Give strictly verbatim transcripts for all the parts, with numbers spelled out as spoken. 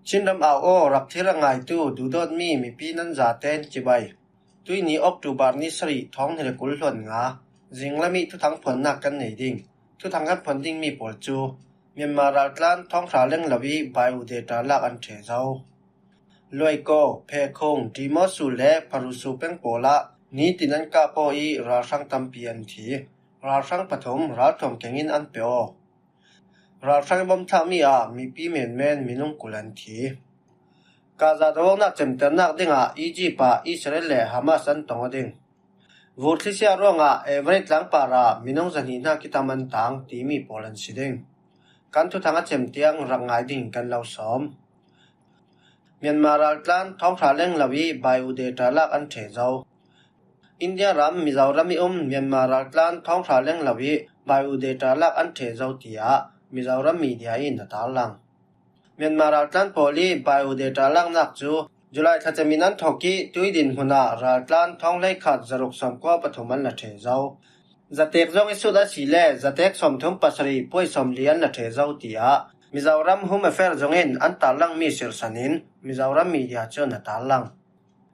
Chin ram au aw, rak thir a ngaitu duhdawtmi mipi nan zaten cibai. Tuini October ni sarih thawng hnih le kul hluan nga, zinglam ih thuthang phuannak kan nei ding. Thuthang kan phuan dingmi pawl cu Myanmar raltlan thawng hra leng lo ih bai-u data lak an ṭhe zo. Luaikaw, Phekhung, Dimosu le Pharusu peng pawlah nitin an kap aw ih ralhrang tampi an thi. Ralhrang pathum ralthuam kengin an pe aw. Ralhrang ih bom thlakmi ah mipi menmen minung kul an thi. Gaza do-awknak cemternak dingah Egypt ah Israel le Hamas an tong aw ding. Vur thlisia ruangah Everett tlang parah minung zahnih hna kitam an tang timi pawl an si ding. Kan thuthang a cem tiang rak ngai dingin kan lo sawm. Myanmar raltlan thawng hra leng lo ih bai-u data lak an ṭhe zo. India ram Mizoram ih um Myanmar raltlan thawng hra leng lo ih bai-u data lak an ṭhe zo, tiah Mizoram media in a tarlang. Myanmar raltlan pawl ih bai-u data laknak cu July thlacem in an thawk ih tui dinhmun ah raltlan thawng hleikhat zaruk sawmkua pathum an la ṭhe zo. Zatek zong ih sut asile zatek sawmthum pasarih puai sawmli an la ṭhe zo, tiah Mizoram Home Affairs zong in an tarlangmi sirsan in Mizoram media cun a tarlang.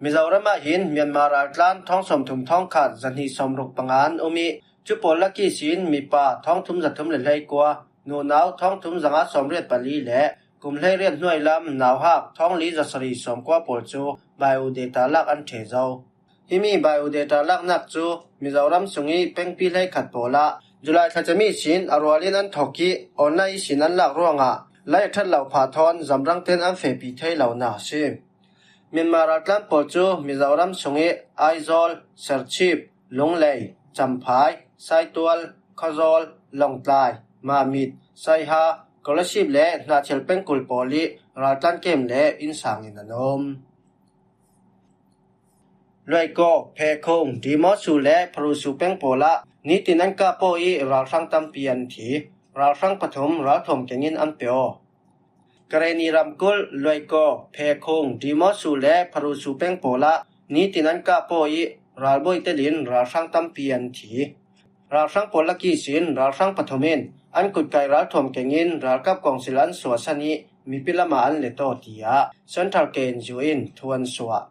Mizoram ah hin Myanmar raltlan thawng sawmthum thawngkhat zahnih sawmruk panga an um ih, cu pawl lak ihsin mipa thawngthum zathum le hleikua, nunau thawngthum zanga sawmriat pali le kum hleiriat hnuai lam nauhak thawngli zasarih sawmkua pawl cu bai-u data lak an ṭhe zo. Himi bai-u data laknak cu Mizoram sung ih pengpi hleikhat pawl ah July thlacem ihsin a rual in an thawk ih online ihsin an lak ruangah lai a ṭhat lo phah thawn zamrang ten an fehpi thei lonak a si. Myanmar raltlan pawl cu Mizoram sung ih Aizawl, Serchhip, Lunglei, Champhai, Saitual, Khawzawl, Lawngtlai, Mamit, Saiha, Kolasib le Hnahchel pengkul pawl ih raltlan kem le innsang in an um. Luaikaw, Phekhung, Dimosu le Pharusu peng pawl ah nitin an kap aw ih ralhrang tampi an thi. Ralhrang pathum ralthuam kengin an pe aw. Karenni ramkulh Luaikaw, Phekhung, Dimosu le Pharusu peng pawl ah nitin an kap aw ih ralbawi telin ralhrang tampi an thi. Ralhrang pawl lak ihsin ralhrang pathum in an kutkai ralthuam kengin ralkap kawngsil an suahsan ih mipi lamah an let aw, tiah Central K N U in thu an suah.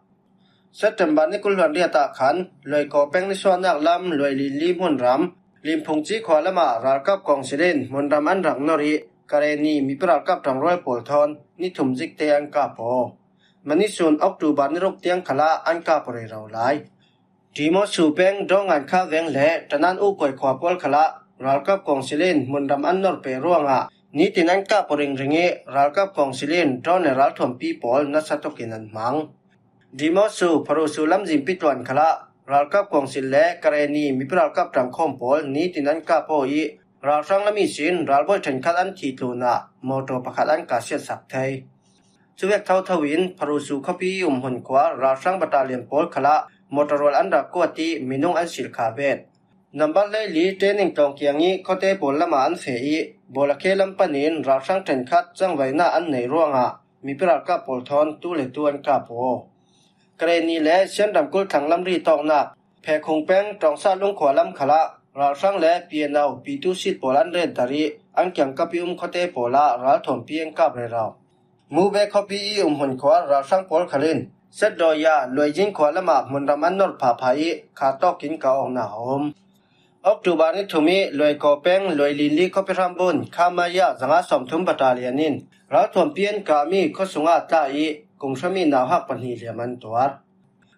September ni kul hluan riat ah khan Luaikaw peng nisuahnak lam Luailinli hmunram Linphungci khua lamah ralkap kawngsil in hmunram an rak nor ih Karenni mipi ralkap ṭangrual pawl thawn ni thum zikte an kap aw. Mani sun October ni ruk tiang khalah an kap aw rero lai. Dimosu peng Dawngan kha veng le Tanan Ukoi khua pawl khalah ralkap kawngsil in hmunram an nor peh ruangah nitin an kap aw ringring ih ralkap kawngsil in drone le ralthuampi pawl nasa tukin an hmang. Dimosu, Pharusu lamzinpi tluan khalah ralkap kawngsil le Karenni mipi ralkap ṭangkhawm pawl nitin an kap aw ih ralhrang lam ihsin ralbawi ṭhenkhat an thih tlunah mawṭaw pakhat an kah siatsak thei. Cuvek thotho in Pharusu khuapi ih um hmun khua ralhrang battalion pawl khalah mawṭaw rual an rak kuat ih minung an silh kha bet. Nambar hleili training tlawng kiang ih khuate pawl lamah an feh ih Bawlakhe lam panin ralhrang ṭhenkhat cangvaihnak an neih ruangah mipi ralkap pawl thawn tu le tu an kap aw. Karenni le Sian ramkulh thlang lamri tawknak Phekhung peng Ṭawngsa lungkhua lam khalah ralhrang le P N O pitu sit pawl an ret dar ih an kiangkap ih um khuate pawl ah ralthuampi an kap rero. Mube khuapi ih um hmun khua ralhrang pawl khal in Setdawya Luaijin khua lamah hmunram an nor phahphah ih kha tawkin kah awknak a um. October ni thum ih Luaikaw peng Luailinli khuapi hrambun Khamaya zanga sawmthum battalion in ralthuampi an kahmi khua sungah tla ih kung hrami nauhak pahnih liam an tuar.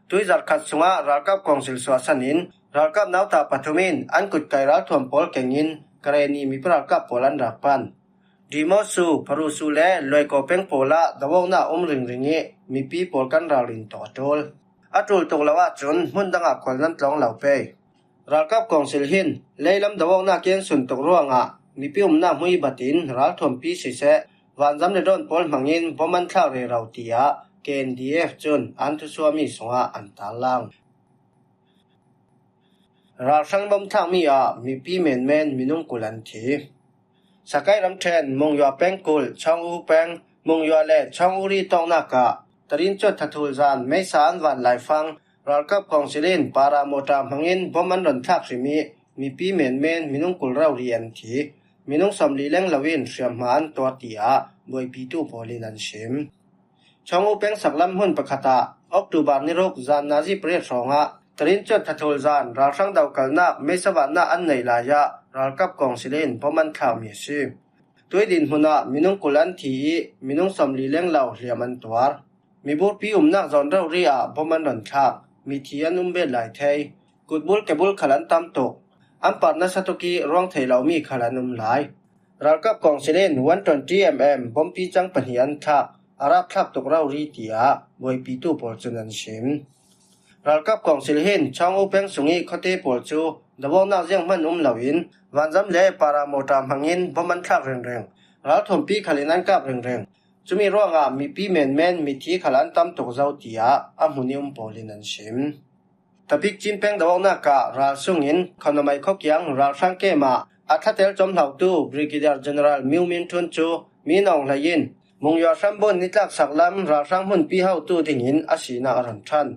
Tuizarh khat sungah ralkap kawngsil suahsan in ralkap nauta pathum in an kutkai ralthuam pawl kengin Karenni mipi ralkap pawl an rak pan. Dimosu, Pharusu le Luaikaw peng pawl ah do-awknak um ringring ih mipi pawl kan ralrin tawh a ṭul. A ṭul tuk lo ahcun hmun dangah khual nan tlawng lo pei. Ralkap kawngsil hin leilam do-awknak ih an sun tuk ruangah mipi umnak hmuibat in ralthuampi siseh, vanzam le drone pawl hmangin bom an thlak rero, tiah K N D F cun an thusuahmi sungah an tarlang. Ralhrang bom thlakmi ah mipi menmen minung kul an thi. Sakai ramṭhen Mungyua pengkulh Chawng U peng, Mungyua le Chawng U ri tawknak ah tarin cuat thathul zan meisa an van laifang ralkap kawngsil in para mawṭa hmangin bom an run thlak hrim ih mipi menmen minung kul rori an thi. Minung sawmli leng lo in hriamhma an tuar, tiah buaipitu pawl in an sim. Chawng U peng saklam hmun pakhatah October ni ruk zan nazi pariat hrawngah Tarin chuat thathul zan ralhrang dokalnak meisa vanna an neih lai-ah ralkap kawngsil in bom an thlak mi a si. Tui dinhmunah minung kul an thi ih minung sawmli leng lo hliam an tuar. Miburpi umnak zawn rori ah bom an rawn thlak, mithi an um bet lai thei. Kutbul kebul khal an tam tuk. An par nasa tuk ih ruang thei lo mi khal an um lai. Ralkap kawngsil in one twenty mm bompi chang pahnih an thlak, a rapthlak tuk rori tiah buaipitu pawl cun an sim. Ralkap kawngsil hin Chawng U peng sung ih khuate pawl cu dovawknak zianghman um loin vanzam le paramawta hmangin bom an thlak ringring. Ralthuampi khal in an kap ringring. Cumi ruangah mipi menmen mithi khal an tam tuk zo tiah a hmun ih um pawl in an sim. Tapik Chin peng dovawknak ah ral sungin Khonamai khuakiang ralhrang kem ah a thlatel cawmhlotu Brigadier General Miu Min Htun cu mi nawng hlei in Mungyua hrambun nitlak saklam ralhrang hmunpi hotu dingin a sinak a rawn ṭhan.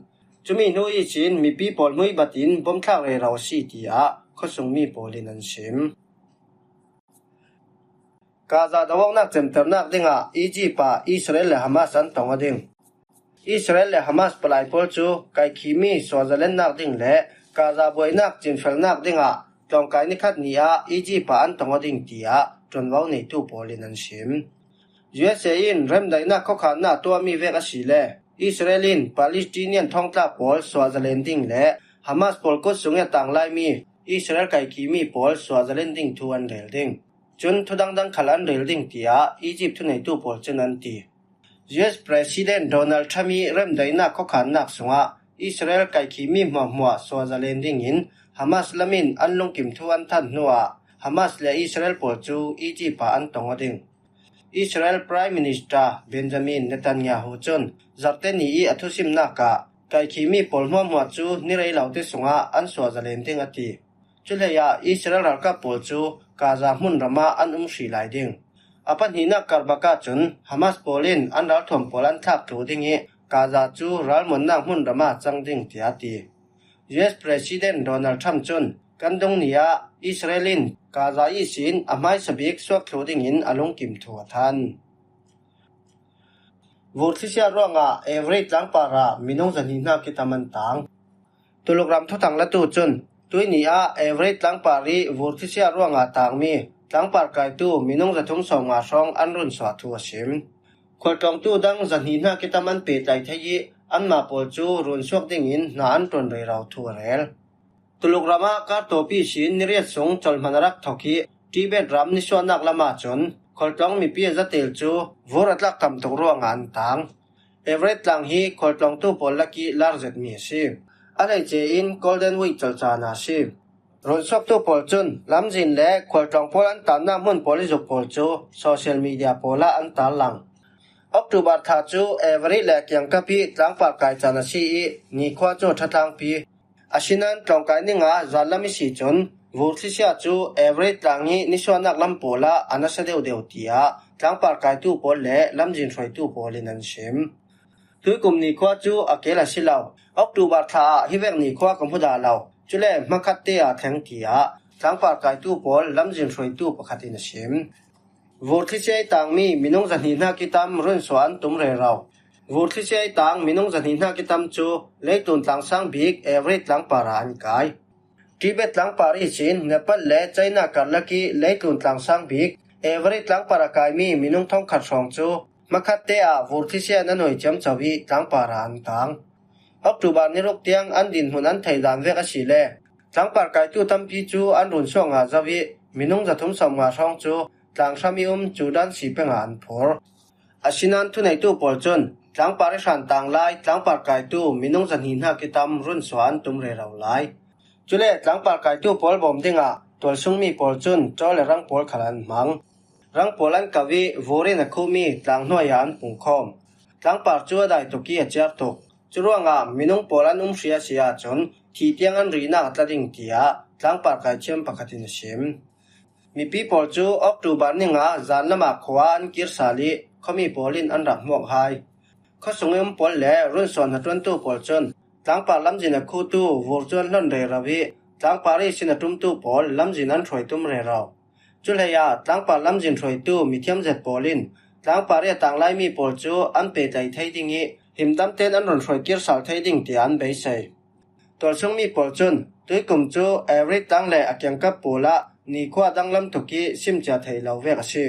Cumi hnu ihsin mipi pawl hmui batin bomthlak rero a si tiah khuasungmi pawl in an sim. Gaza dovawknak cemternak dingah Egypt ah Israel le Hamas an tong aw ding. Israel le Hamas palai pawl cu kaikhimi suahzalennak ding le Gaza buainak cinfelnak dingah tlawngkai nikhat ni ah Egypt ah an tong aw ding tiah ṭuanvo neitu pawl in an sim. U S A in remdaihnak khuakhannak tuahmi vek asile Israel in Palestinian thawngtlak pawl suahzalen ding le Hamas pawl kut sungih a tang laimi Israel kaikhimi pawl suahzalen ding thu an rel ding. Cun thu dangdang khal an rel ding tiah Egypt thuneitu pawl cun an ti. U S President Donald Trump ih remdaihnak khuakhannak sungah Israel kaikhimi hmuahhmuah suahzalen dingin Hamas lamin an lungkim thu an than hnuah Hamas le Israel pawl cu Egypt ah an tong aw ding. Israel Prime Minister Benjamin Netanyahu cun Zarte ni ih a thusimnak ah kaikhimi pawl hmuahhmuah cu ni rei lote sungah an suahzalen ding a ti. Cuhleiah Israel ralkap pawl cu Gaza hmunram ah an um hrih lai ding. A pahnihnak karbak ahcun Hamas pawl in an ralthuam pawl an thlak tlu ding ih Gaza cu ralmuannak hmunram ah cang ding tiah a ti. U S President Donald Trump cun kan dung ni ah Israel in Gaza ihsin a hmaisa bik suak thlu dingin a lungkim thu a than. Vur thlisia ruangah Everett tlangpar ah minung zahnih hnak ih tam an tang. Tuluk ram thuthang latu cun tuihni ah Everett tlangpar ih vur thlisia ruangah tangmi tlangpar kaitu minung zathum sawmnga hrawng an runsuah thu a sim. Khualtlawngtu dang zahnih hnak ih tam an pehtlai thei ih anmah pawl cu runsuak dingin hna an ṭuan rero thu a rel. Tuluk ram ah kar tawp ihsin ni riat sung colhman a rak thok ih Tibet ram nisuahnak lam ahcun khualtlawng mipi a zatel cu vur a tlak tam tuk ruangah an tang. Everett tlang hi khualtlawngtu pawl lakih lar zetmi a si. A hleice in Golden Week colh caan a si. Runsuaktu pawl cun lamzin le khualtlawng pawl an tannak hmun pawl ih zuk pawl cu social media pawl ah an tarlang. October thla cu Everett le a kiangkap ih tlangpar kai caan a si ih nikhua cu a ṭha tlangpi. Asinain tlawngkai ninga zanlam ih si cun vur thlisia cu Everett tlang ih nisuahnak lam pawl ah a nasa deuhdeuh tiah tlangpar kaitu pawl le lamzin hruaitu pawl in an sim. Tuikum nikhua cu a kel a si lo. October thla ah hivek nikhua ka hmu dah lo. Cule hmakhatte ah thleng tiah tlangpar kaitu pawl lamzin hruaitu pakhat in a sim. Vur thlisia ih tangmi minung zahnih hnak ih tam runsuah an tum rero. Vur thlisia ih tang minung zahnih hnak ih tam cu leitlun tlang sang bik Everett tlangpar ah an kai. Tibet tlangpar ihsin Nepal le China karlak ih leitlun tlang sang bik Everett tlangpar a kaimi minung thongkhat hrawng cu hmakhatte ah vur thlisia in an hawi ciamco ih tlangpar ah an tang. October ni ruk tiang an dinhmun an theih dan vek asile tlangpar kaitu tampi cu an runsuah ngah zo ih minung zathum sawmnga hrawng cu tlanghram ih um Sudan si peng ah an phur. Asinain thuneitu pawl cun tlangpar ih hran tang lai tlangpar kaitu minung zahnih hnak ih tam runsuah an tum rero lai. Cule tlangpar kaitu pawl bawm dingah tualsungmi pawl cun caw le rang pawl khal an hmang. Rang pawl an kau ih vur in a khuhmi tlang hnuai ah an pungkhawm. Tlangpar cu a dai tuk ih a ciar tuk. Curuangah minung pawl an um hri a si ahcun thih tiang an rihnak a tla ding tiah tlangpar kaithiam pakhat in a sim. Mipi pawl cu October ni nga zanlam ah khua an kir sal ih khuami pawl in an rak hmuak hai. Khuasung ih um pawl le runsuah hnaṭuantu pawl cun tlangpar lamzin a khutu vur cu an hlon rero ih tlangpar ihsin a ṭumtu pawl lamzin an hruai tum rero. Cuhleiah tlangpar lamzin hruaitu mithiam zet pawl in Tlangpar i a tanglai mi pawl cu an pehtlaih thei ding i himdamte'n an run hruai kir sal thei ding tiah an beisei. Tualsung mi pawl cun tuikum cu Everett tlang le a kiangkap pawl ah nikhua danglam tuk i simcia thei lo vek a si.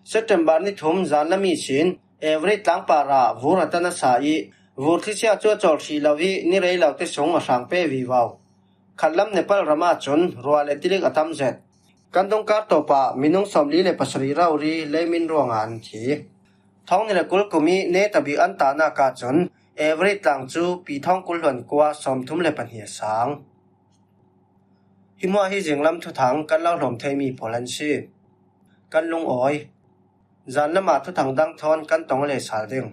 September ni thum zanlam ihsin Everett tlangpar ah vur a tan a sa i vur thlisia cu a cawl hrih lo i ni rei lo te sung a hrang pe vivo. Khatlam Nepal ram ah cun rua le tilik a tam zet. Kan dungkar tawp ah minung sawmli le pasarih rori leimin ruangah an thi. Thawng ni le kul kum i neta bik an tahnak ah cun Everett tlang cu pi thawng kul hluan kua sawmthum le pahnih a sang. Hi hmuah hi zinglam thuthang kan lo hlawm theimi pawl an si. Kan lungawi. Zanlam ah thuthang dang thawn kan tong le sal ding.